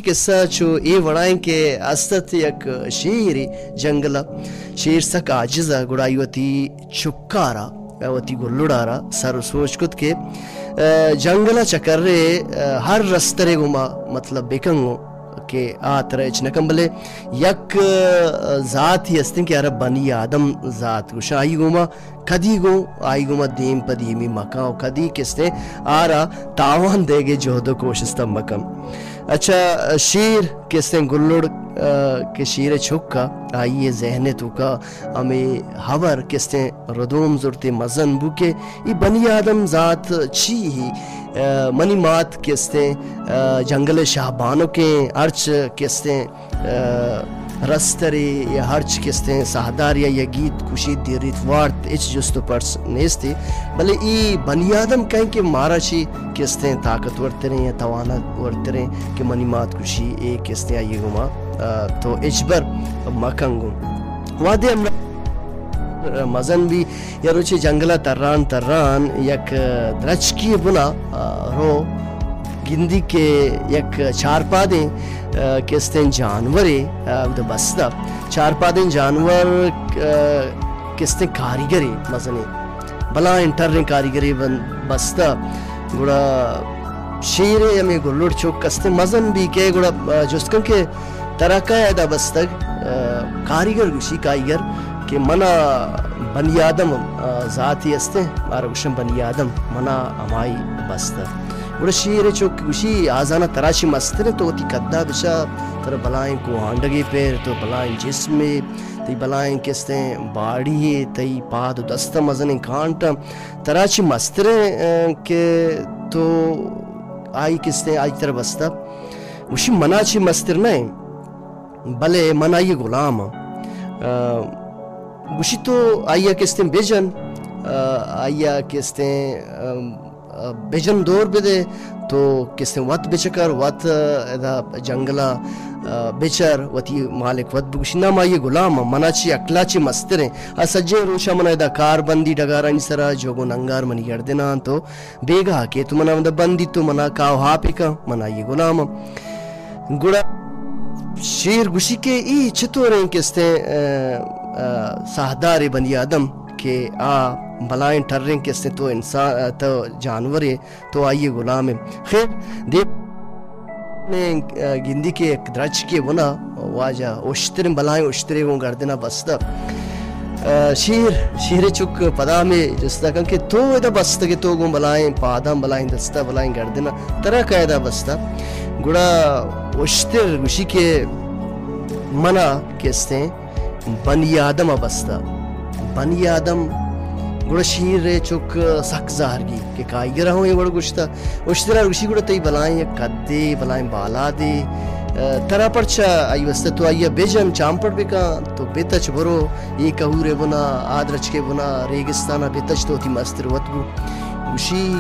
قصہ چو اے وڑائیں کہ است ات یک شیرے جنگل ءَ، شیر سک عاجز ءَ، گڑا آئی وتی چکارا، وتی گلڑارا سر و سوچ کت کہ، آ، جنگل ءَ چکرے، آ، ہر رسترے گوما مطلب بکن گوں کہ آ ترا ہچ نہ کن، بلے یک، آ، ذاتی ہستیں کہ آرا بنی آدم ذات گوشاں، آئی گوما کدی گوں آئی گوما دیم پہ دیمی مکن و کدی کستیں آرا تاوان دیگے جہد و کوشست مکن۔ اچھا، شیر کستیں گلڑ، آ، کہ شیر چکا آئی ذہن توکا ہمے ہبر کستیں ردوم زرتے مزن بو کہ ای بنی آدم ذات چی ہی، آ، منی مات کستیں، آ، جنگل شاہ بانکیں ہرچ کستیں آ، رسترے یا ہرچ کستیں ساہدار یا گیت کشیت دیریت وارت، ہچ جست و پرس نیستی، بلے ای بنی آدم کہیں کہ مارا چی کستیں طاقتور تریں یا توانہ ورتریں کہ منی مات کشی اے کستیں آئی گوما، آ، تو ہچبر مکن گوں۔ وہدے ہم مزن بی، یا روچے جنگل ءَ تران تران یک، آ، درچکی بنا، آ، رو گندی کہ یک چارپادیں، آ، کستیں جانورے، آ، اود بستہ۔ چارپادیں جانور، آ، کستیں کاریگرے مزنیں، بلائیں ٹریں کاریگرے بن-، بستہ۔ گڑا شیرے ہمے گلڑ چک کستیں مزن بی کہ گڑا، آ، جست کن کہ ترا کئے ادا بستگ؟ آ، کاریگر گوشی، کاریگر کہ منا بنی آدم، آ، ذاتی استیں، مارا گوشن بنی آدم، منا ہمائی بستگ۔ گڑا شیر چک گوشی، آزانا ترا چی مستر، تو وتی کدا بچا، ترا بلائیں کوہانڈگے پر، تو بلائیں جسمے، تئی بلائیں کستیں باڑی ہے، تئی پاد و دست مزنیں کانٹ، ترا چی مستر، آ، کہ تو آئی کستیں آئی ترا بستہ؟ گوشی، منا چی مستر نہ، بلے من آئی غلام آں۔ آ، گوشی، تو آئی ءَ کستیں بجن، آ، آئی ءَ کستیں، آ، آ، بجن دور بدے، تو کستیں وت بچکر، وت ادا جنگل ءَ، آ، بچر، وتی مالک وت بگوشی، نہ، ما آئی غلام آں، منا چی عقل ءَ چی مستریں۔ آ سجیں روچ ءَ منا ادا کار بندی ڈگارانی سرا، جوگ و ننگار منی گردن ءَ انت، تو بیگاہ کہ تو منا بندی، تو منا کاو ہاپے کن، من آئی غلام آں۔ گڑا شیر گوشی کہ ای چطوریں کستیں، آ، آ، ساہدارے بنی آدم کہ آ بلائیں ٹریں کستیں تو انسان، آ، تو جانورے، تو آئی غلامے۔ خیر، دیم نے، آ، گندی کہ یک درچکے بنا واجہ اشتریں، بلائیں اشترے گوں گردنا بستہ۔ آ، شیر، شیر چک پدا ہمے جستا کن کہ تو ادا بستگے، تو گوں بلائیں پاداں، بلائیں دستا، بلائیں گردنا، ترا کئے ادا بستہ؟ گڑا اشتر گوشی کہ منا کستیں بنی آدم ءَ بستہ۔ بنی آدم۔ گڑا شیر چک سک زہر گی کہ کائیگر ہوں اے وڑ گوشتہ۔ اشترا گوشی، گڑا تئی بلائیں یک قدے، بلائیں بالادے، آ، ترا پرچا آئی واسطہ تو آئی ءَ بجن، چامپٹ بکن، تو بتچ برو، اے کہورے بنا، آ درچکے بنا، ریگستانا بتچ، تو وتی مستر وت بو۔ گوشی،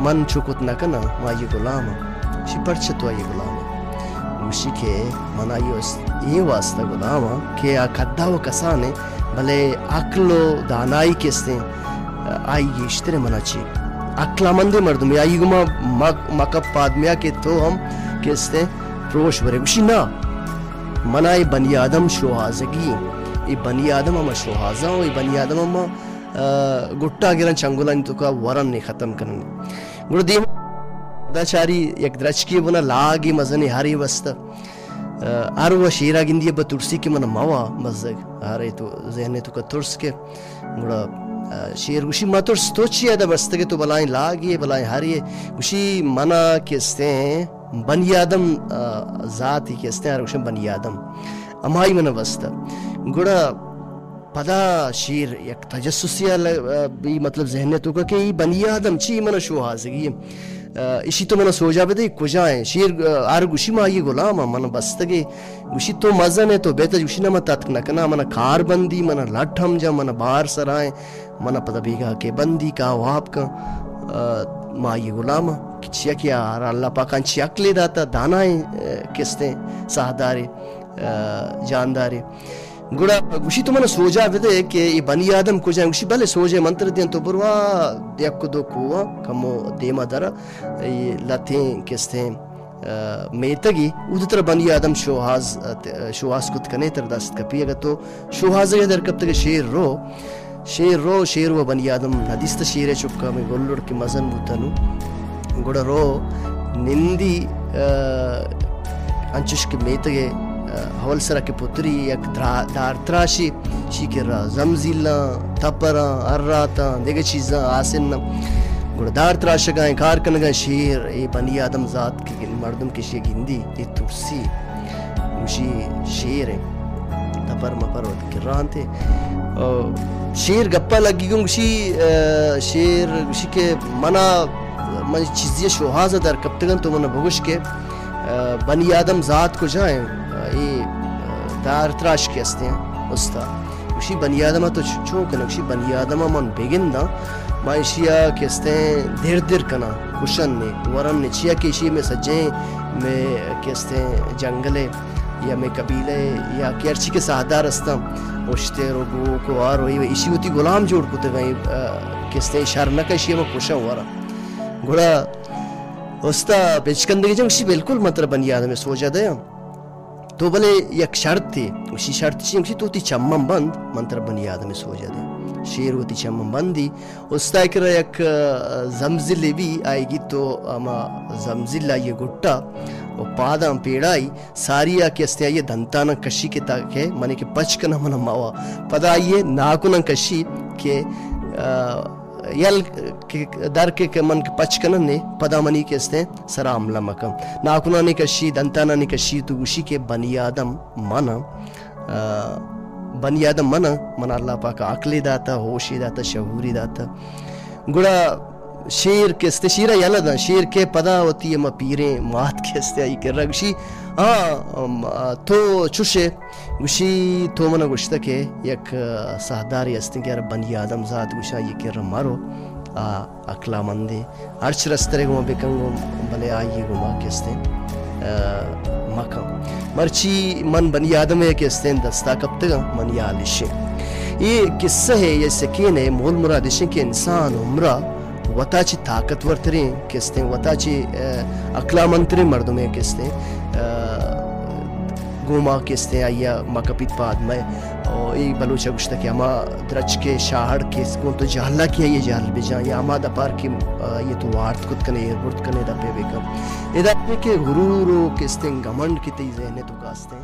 من چو کت نہ کناں، ما آئی غلام آں۔ گوشی، پرچا تو آئی غلام ئے؟ گوشی کہ من آئی واس-، اے واسطہ غلام آں کہ آ قدا و کسانے، بلے عقل و دانائی کستیں، آئی گیشتر منا چی۔ عقلمندیں مردمے، آئی گما مک-، مکپ آدمیا کہ تو ہم کستیں پروش برے۔ گوشی، نہ، منا اے بنی آدم شوہازگی ایں۔ اے بنی آدم ہما شوہازاں و اے بنی آدم ہما، آ، گٹا گرن چنگلانی توکا ورن نے ختم کنن۔ گڑا دیم دا چاری یک درچکی بنا لاگی مزنی ہری بستہ۔ آ، ہر و شیرا گندی بہ ترسی کہ من موا مزگ۔ ہرے تو ذہن توکا ترس کہ گڑا، آ، شیر گوشی، ما ترس تو چی ادا بستگے، تو بلائیں لاگی، بلائیں ہری۔ گوشی، منا کستیں بنی آدم، آ، ذاتی کستیں، ہر گوشن بنی آدم۔ ہمائی منا بستہ۔ گڑا پدا شیر یک تجسسی ءَ ل-، آ، بی مطلب ذہن توکا کہ ای بنی آدم چی منا شوہازگی۔ آ، اشی تو منا سوجا بدے، کجا ایں؟ شیر، آ، ہر گوشی، ما آئی غلام آں، من بستگے۔ گوشی، تو مزن ئے، تو بہتر۔ گوشی، نہ، من تتک نہ کناں، من کار بندی، من لٹ ہم جا، من بار سرائیں، من پدا بیگاہ کے بندی، کاو آپ کن۔ آ، ما آئی غلام آں۔ کہ چیا کہ آ، اللہ پاکان چی عقلے داتا، دانائیں، آ، کستیں ساہدارے، آ، جاندارے۔ گڑا گوشی، تو من سوجا بدے کہ اے بنی آدم کجا ایں؟ گوشی، بلے سوجے من تر دیاں، تو برو آ یک دو کوہ کمو دیما درا، اے لتیں کستیں آ، میتگے، اود ترا بنی آدم شوہاز، آ، ت-، آ، شوہاز کت کنے، ترا دست کپی۔ اگہ تو شوہازگے در کپتگے شیر رو، شیر رو، شیر و بنی آدم ندیست، شیر چکا ہمے گلڑ کہ مزن بوتا نو۔ گڑا رو نندی، آ، انچش کہ میتگے، آ، اول سرا کہ پتری یک درا-، دار تراشی، شی کرا زمزیلاں، تپراں، اراتاں، دگہ چیزاں، آسناں۔ گڑا دار تراشگائیں، کار کنگائیں شیر، اے بنی آدم ذات کہ گن-، مردم کہ شی گندی، اے ترسی، گوشی شیر ایں۔ تپر مپر وت کرانتے۔ او، شیر گپا لگی گوں گوشی، آ، شیر گوشی کہ منا، من چیزی شوہاز در کپتگن، تو منا بگوش کہ، آ، بنی آدم ذات کجا ایں؟ آ، اے، آ، دار تراش کہ استیں استا۔ گوشی بنی آدم تو چ-، چون کنگ؟ گوشی بنی آدم من بگنداں، ما اشیا کہ استیں در در کناں، کشن نے، ورن نے، چیا کہ اشی میں سجیں میں کہ استیں جنگلے یا میں قبیلے یا کہ ہرچی کہ ساہدار استاں، اشتر و گوک و ہر و ایشی وتی غلام جوڑ کتگاں، آ، کہ استیں شر نہ کشی میں کشن ورن۔ گڑا استا بچکندگی جنگ شی بالکل من ترا بنی آدم سوجا دیاں۔ تو بلے یک شرطے، گوشی شرط چی؟ گوشی تو وتی چمن بند، من ترا بنی آدم سوجا دیں۔ شیر وتی چمن بندی، استا کرا یک، آ، زمزلے بی، آئی گی تو ہما زمزل آئی گٹا و پاداں پیڑائی، ساری آ کہ استیں آئی دنتاناں کشی کہ تاکہ منے کہ پچ کناں منا موا۔ پدا آئی ناکناں کشی کہ، آ، یل کہ در کہ، کہ من کہ پچ کنن نے، پدا منی کہ استیں سرا حملہ مکن۔ ناکنانی کشی، دنتانانی کشی، تو گوشی کہ بنی آدم من آں، آ، بنی آدم من آں، من اللہ پاک عقلی داتا، ہوشی داتا، شعوری داتا۔ گڑا شیر کہ استیں، شیرا یلہ داں، شیر کہ پدا وتی ہما پیریں مات کہ استیں، آئی کرا گوشی، ہاں، ام، آ، تو چوشے؟ گوشی، تو منا گوشتہ کہ یک، آ، ساہدارے استیں کہ ہر بنی آدم ذات گوشاں، آئی کرا مرو، آ عقلامندیں، ہرچ رسترے گوما بکن گوں، بلے آئی گوما کہ استیں، آ، مکن۔ مرچی من بنی آدمے کہ استیں دستا کپتگاں، من یال اشیں۔ اے قصہ ہے، یہ سکین ہے، مول مراد اشیں کہ انسان عمرہ وتا چہ طاقتور تریں کہ استیں، وتا چہ، آ، عقلامند تریں مردمے کہ استیں، آ، گوما کہ استیں آئی ء مکپیت پاد مئے۔ او اے بلوچ ء گوشتہ کہ ہما درچک ء شاہڑ کہ گوں تو جہلا کہ آئی ء جہل بجاں یا ہما دپار کہ آئی ء تو وارت کت کنے، ایر برت کنے، دپے بکن۔ ادا کہ غرور و کہ استیں گمنڈ کہ تئی ذہن ء تو کاستیں۔